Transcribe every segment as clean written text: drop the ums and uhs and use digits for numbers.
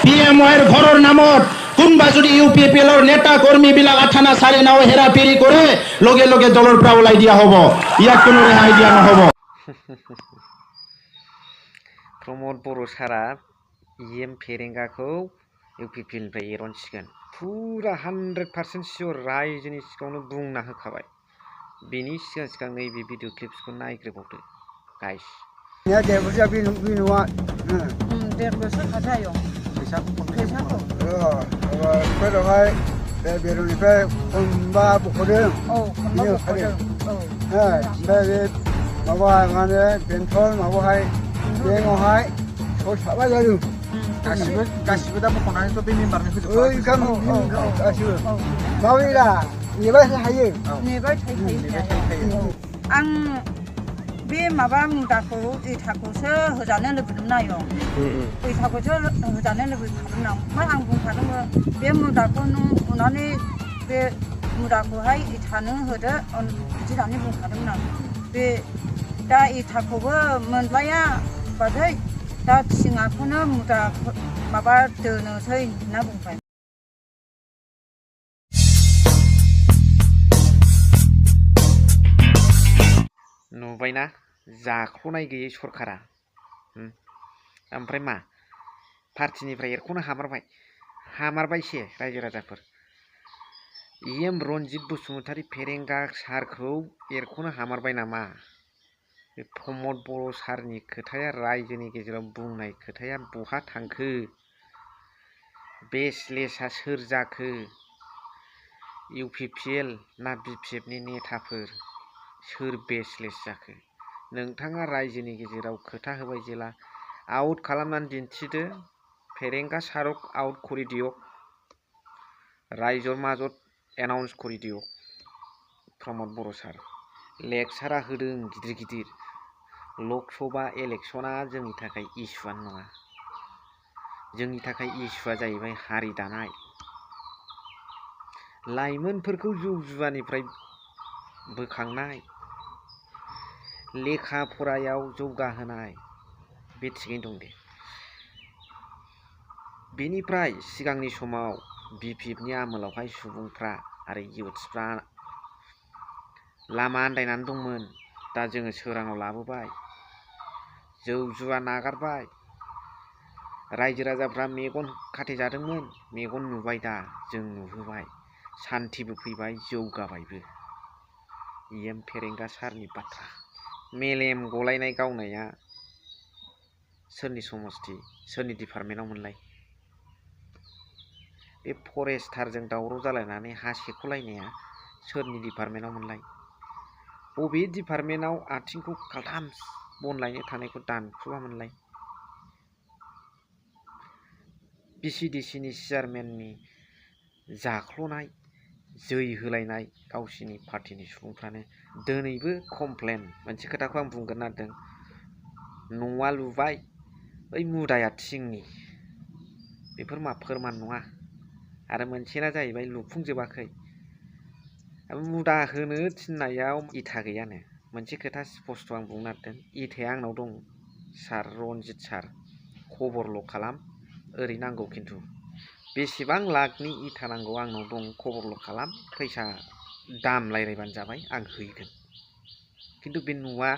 পিএমওয়ের ঘৰৰ নামত কোনোবা যদি ইউপিপিএলৰ নেতা কৰ্মীবিলাক আঠানা চাৰি নাও হেৰাফেৰি কৰে লগে লগে দলৰ পৰা ওলাই দিয়া হ'ব ইয়াক কোনো ৰেহাই দিয়া নহ'ব प्रमद बर' सारा इएम फेरेंगाखौ इउपिपिएलनिफ्राय एरनसिगोन फुरा 100% सियर रायजोनि सिगाङावनो बुंना होखाबाय बेनि सिगां सिगां नैबे भिडिअ क्लिप्सखौ नायग्रोबावदो गाइस देर बोसोर खाजायो फैसाखौ बेवहाय बे बेरुनिफ्राय खनबा बख'दों खनबा बख'दों ओमफ्राय बे माबा माने बेंटल माबाहाय बेंकआवहाय साबा जादों गासिबो दा बख'नानैथ' बे मेम्बारनो होजोबो गासिबो माबायदा नेबाय थायो नेबाय थायो आं बे माबा मुदाखौ इथाखौसो होजानो लुबैदोंमोन आयं इथाखौसो होजानो लुबैखादोंमोन आं ओमफ्राय आं बुंखादोंमोन बे मुदाखौ नों उनानै बे मुदाखौहाय इथानो होदो बिदि होननानै बुंखादोंमोन आं बे दा इथाखौबो मोनबाया बादै दा थिङाखौनो मुदा माबा दोनोसै होनना बुंबाय नुबायना जाख्ल'नाय गैयै सरकारा ओमफ्राय मा पार्टिनिफ्राय एरख'नो हामारबायसे रायजो राजाफोर इएम रनजित बसुमतारी फेरेंगा सारखौ एरख'नो हामारबाय नामा बे प्रमद बर' सारनि खोथाया रायजोनि गेजेराव बुंनाय खोथाया बहा थांखो बेसलेसा सोर जाखो इउपिपिएल ना बिपिएफनि नेताफोर सोर बेसलेस जाखो नोंथाङा रायजोनि गेजेराव खोथा होबाय जेला आउट खालामनानै दिन्थिदो फेरेंगा सारक आउट करि दियक रायजर माजत एनाउन्स करि दियक प्रमद बर' सार लेक्सारा होदों गिदिर गिदिर लकसभा इलेक्शना जोंनि थाखाय इस्युआनो नङा जोंनि थाखाय इस्युआ जाहैबाय हारि दानाय लाइमोनफोरखौ जौ जुवानिफ्राय बोखांनाय लेखा फरायाव जौगाहोनाय बे थिगैनो दं दे बेनिफ्राय सिगांनि समाव बिपिएफनि आमोलावहाय सुबुंफ्रा आरो इयुथ्सफ्रा लामा आन्दायनानै दंमोन दा जोङो सोराङाव लाबोबाय जौ जुवा नागारबाय रायजो राजाफ्रा मेगन खाथेजादोंमोन मेगन नुबाय दा जों नुहोबाय सान्थिबो फैबाय जौगाबायबो इएम फेरेंगा सारनि बाथ्रा मेलेम गलायनाय गावनाया सोरनि समस्ति सोरनि डिपार्टमेन्टआव मोनलाय बे फरेस्टारजों दावराव जालायनानै हा सेख'लायनाया सोरनि डिपार्टमेन्टआव मोनलाय बबे डिपार्टमेन्टआव आथिंखौ खालथाम बन लायनो थानायखौ दानख्रुबामोनलाय बिसिडिसिनि चेयारमेननि जाख्ल'नाय जै होलायनाय गावसिनि पार्टिनि सुबुंफ्रानो दिनैबो कमप्लेन मोनसे खोथाखौ आं बुंगोन नागिरदों न'आ लुबाय ओइ मुदाया थिंनि बेफोर मा फोरमान नङा आरो मोनसेना जाहैबाय लुफुंजोबाखै मुदा होनो थिननायाव इथा गैयानो मोनसे खोथा स्पस्ट आं बुंनो नागिरदों इथाया आंनाव दं सार रनजित सार खबरल' खालाम ओरै नांगौ खिन्थु बेसेबां लाखनि इथा नांगौ आंनाव दं खबरल' खालाम फैसा दाम रायज्लायबानो जाबाय आं हैगोन खिन्थु बे न'आ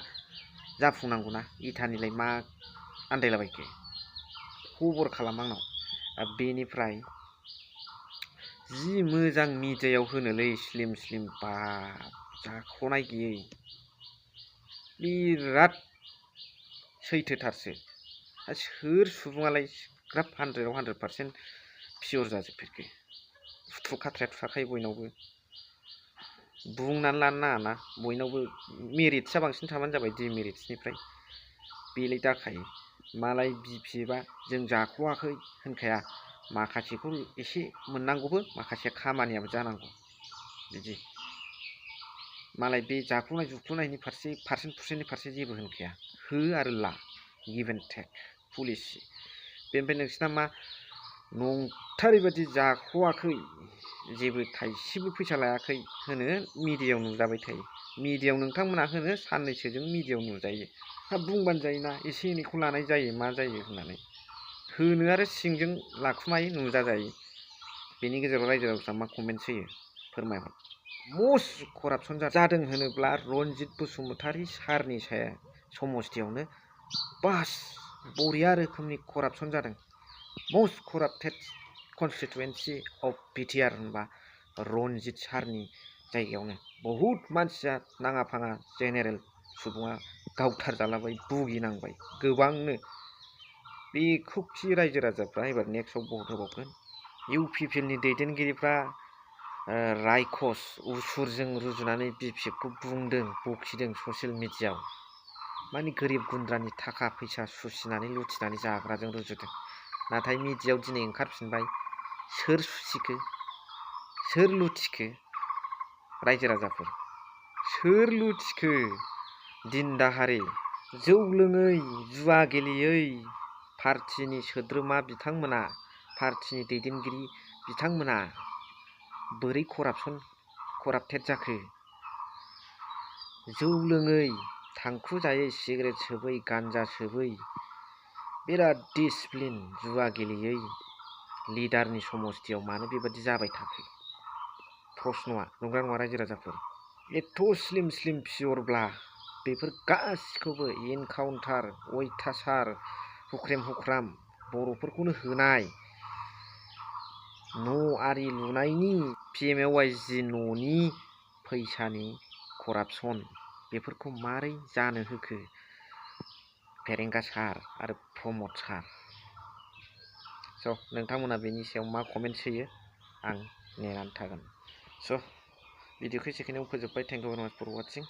जाफुंनांगौना इथानिलाय मा आन्दायलाबायखो खबर खालाम आंनाव बेनिफ्राय जि मोजां मिडियायाव होनोलै स्लिम स्लिम बाब जाख्ल'नाय गैयै बिराद सैथोथारसो सोर सुबुङालाय ग्राब 100आव 100% पियर जाजोबफेरखो फुथ्रु खाथ्राया थुखाखायो बयनावबो बुंनानै लानो नाङाना बयनावबो मेरिट्सआ बांसिन थाबानो जाबाय डिमेरिट्सनिफ्राय बेलाय दाखायो मालाय बिपिएफआ जों जाख्ल'वाखै होनखाया माखासेखौ एसे मोननांगौबो माखासे खामानियाबो जानांगौ बिदि मालाय बे जाख्ल'नाय जुख्ल'नायनि फारसे पार्सेन्टनि फारसे जेबो होनखाया हो आरो ला गिभ एन्ड टेक पलिसि बेनिफ्राय नोंसिना मा नंथारैबादि जाख्ल'वाखै जेबो थाइसेबो फैसा लायाखै होनो मिडियायाव नुजाबाय थायो मिडियायाव नोंथांमोना होनो साननैसोजों मिडियायाव नुजायो बुंबानो जायोना एसे एनैखौ लानाय जायो मा जायो होननानै होनो आरो सिंजों लाखुमायो नुजाजायो बेनि गेजेराव रायजो राजाफ्रा मा कमेन्ट्स होयो फोरमायहर मस्ट करापसन जादों होनोब्ला रनजित बसुमतारी सारनि साया समस्थियावनो बास बरिया रोखोमनि करापसन जादों मस्ट कराप्टेड कनस्टिटुवेन्सि अफ बिटिआर होनबा रनजित सारनि जायगायावनो बहुद मानसिया नाङा फाङा जेनेरेल सुबुङा गावथारजालाबाय भुगिनांबाय गोबांनो बेखौ खि रायजो राजाफ्रा एबार नेक्स्टआव भट होबावगोन इउपिपिएलनि दैदेनगिरिफ्रा रायखस उसुरजों रुजुनानै बिपिएफखौ बुंदों बखिदों ससियेल मिडियाआव माने गोरिब गुन्द्रानि थाखा फैसा सुसिनानै लुथिनानै जाग्राजों रुजुदों नाथाय मिडियाआव दिनै ओंखारफिनबाय सोर सुसिखो सोर लुथिखो रायजो राजाफोर सोर लुथिखो दिन दाहारे जौ लोङै जुवा गेलेयै पार्टिनि सोद्रोमा बिथांमोना पार्टिनि दैदेनगिरि बिथांमोना बोरै कराप्टेड जाखो जौ लोङै थांखु जायै सिगारेट सोबै गान्जा सोबै बिराद डिसिप्लिन जुवा गेलेयै लिडारनि समस्थियाव मानो बेबादि जाबाय थाखो प्रश्नआ नंगौना नङा रायजो राजाफोर एथ' स्लिम स्लिम पियरब्ला बेफोर गासिखौबो एनकाउन्टार अयथासार हुख्रेम हुख्राम बर'फोरखौनो होनाय न' आरि लुनायनि PMLY न'नि फैसानि करापसन बेफोरखौ मारै जानो होखो फेरेंगा सार आरो प्रमद सार स' नोंथांमोना बेनि सायाव मा कमेन्ट्स होयो आं नेनानै थागोन स' भिडिअखौ एसेखिनियाव फोजोब्बाय थेंक इउ भेरि माच फर वाचिं